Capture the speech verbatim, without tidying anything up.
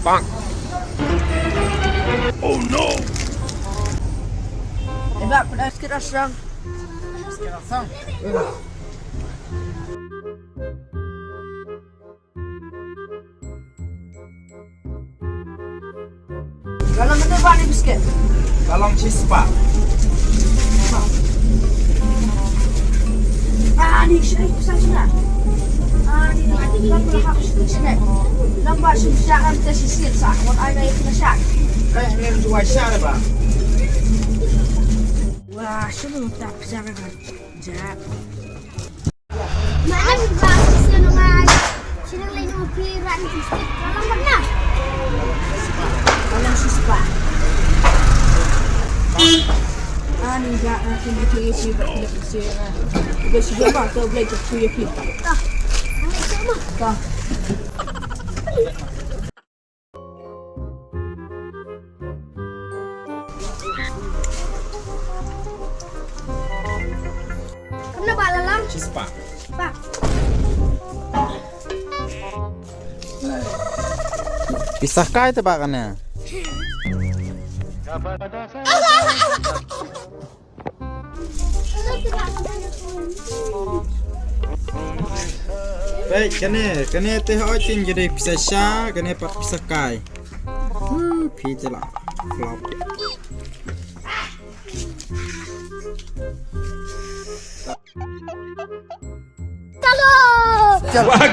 Bang. Oh no. Eba, pernah sikit asang. Sikit asang. Ka long mynta ba ni biskit? Ka long shispah. Ani shai kusa shina. Ani ba pula hap shina. Lamba shim sha am ta shi sir sa. Wat ai ba ikna sha. Kai ngem juwa sha ba. Wa shim ta pisa ka. Ja. Malam ba sisi nungai. Sini lai nung pi ran sisi. Malam pernah. Malam sispa. Ani ga na sini ke si ba kila sisi. Ba si ba to blai ke kuya pi. Ka. Ani sama. Ka. Kumno ba la long? Shispah. Shispah. Pisa kai te ba kane. Peit kane, kane te hoi tin jadi pisa sha, kane pat pisa kai. Hmm, phi te la flop. Chalo.